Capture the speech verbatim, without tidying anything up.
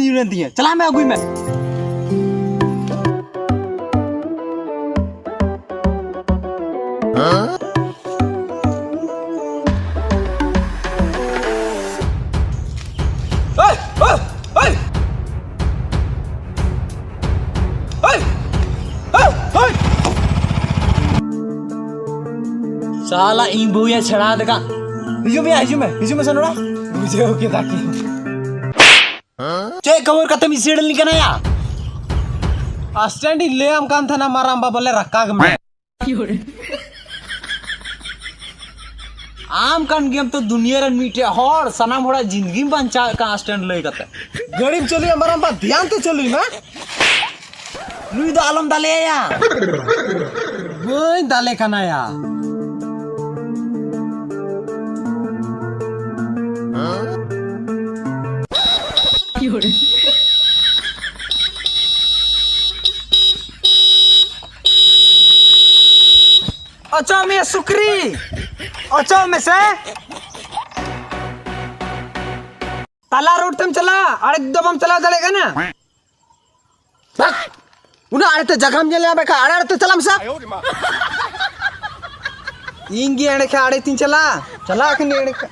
ᱧᱩᱨᱮᱱ ᱛᱤᱧᱟᱹ᱾ ᱪᱟᱞᱟᱜ ᱢᱮ, ᱟᱹᱜᱩᱭ ᱢᱮ᱾ ᱦᱮᱭ! ᱦᱮᱭ! ᱦᱮᱭ! ᱦᱮᱭ! ᱦᱮᱭ! ᱦᱮᱭ! ᱥᱟᱞᱟ ᱤᱧ ᱵᱟᱹᱦᱩᱭᱟ ᱪᱷᱟᱲᱟ ᱫᱮᱠᱟ᱾ ᱦᱤᱡᱩᱜ ᱢᱮ, ᱦᱤᱡᱩᱜ ᱢᱮ, ᱦᱤᱡᱩᱜ ᱢᱮ ᱥᱮ ᱱᱚᱰᱮ᱾ ᱵᱩᱡᱷᱟᱹᱣ ᱠᱮᱫᱟ ᱠᱤᱱ᱾ ᱪᱮᱫ ᱠᱷᱚᱵᱚᱨ ᱠᱟᱛᱮᱢ ᱤᱥᱤᱲ ᱞᱤᱧ ᱠᱟᱱᱟᱭᱟ? ᱟᱥᱴᱮᱱᱰ ᱤᱧ ᱞᱟᱹᱭᱟᱢ ᱠᱟᱱ ᱛᱟᱦᱮᱱᱟ ᱢᱟᱨᱟᱝᱵᱟ ᱵᱚᱞᱮ ᱨᱟᱠᱟᱵ ᱢᱮ᱾ ᱟᱢ ᱠᱟᱱ ᱜᱮᱭᱟᱢ ᱛᱚ ᱫᱩᱱᱤᱭᱟᱹ ᱨᱮᱱ ᱢᱤᱫᱴᱮᱡ ᱦᱚᱲ, ᱥᱟᱱᱟᱢ ᱦᱚᱲᱟᱜ ᱡᱤᱱᱫᱜᱤᱢ ᱵᱟᱧᱪᱟᱣᱮᱫ ᱠᱟᱱ ᱟᱥᱴᱮᱱᱰ ᱞᱟᱹᱭ ᱠᱟᱛᱮ᱾ ᱜᱟᱹᱰᱤᱢ ᱪᱟᱹᱞᱩᱭᱟ ᱢᱟᱨᱟᱝᱵᱟ, ᱫᱷᱮᱭᱟᱱ ᱛᱮ ᱪᱟᱹᱞᱩᱭ ᱢᱮ᱾ ᱱᱩᱭ ᱫᱚ ᱟᱞᱚᱢ ᱫᱟᱞᱮᱭᱟᱭᱟ᱾ ᱵᱟᱹᱧ ᱫᱟᱞᱮ ᱠᱟᱱᱟᱭᱟ᱾ ᱚᱪᱚᱜ ᱢᱮ ᱥᱩᱠᱨᱤ, ᱚᱪᱚᱜ ᱢᱮᱥᱮ᱾ ᱛᱟᱞᱟ ᱨᱳᱰ ᱛᱮᱢ ᱪᱟᱞᱟᱜᱼᱟ, ᱟᱲᱮ ᱫᱚ ᱵᱟᱢ ᱪᱟᱞᱟᱣ ᱫᱟᱲᱮᱭᱟᱜ ᱠᱟᱱᱟ᱾ ᱵᱷᱟᱜ! ᱚᱱᱟ ᱟᱲᱮ ᱛᱮ ᱡᱟᱭᱜᱟᱢ ᱧᱮᱞ ᱧᱟᱢ ᱠᱷᱟᱱ ᱟᱲᱮ ᱟᱲᱮ ᱛᱮ ᱪᱟᱞᱟᱜ ᱢᱮᱥᱮ᱾ ᱤᱧ ᱜᱮ ᱮᱸᱰᱮ ᱠᱷᱟᱱ ᱟᱲᱮ ᱛᱤᱧ ᱪᱟᱞᱟᱜᱼᱟ, ᱪᱟᱞᱟᱜ ᱠᱟᱹᱱᱟᱹᱧ ᱮᱸᱰᱮ ᱠᱷᱟᱱ᱾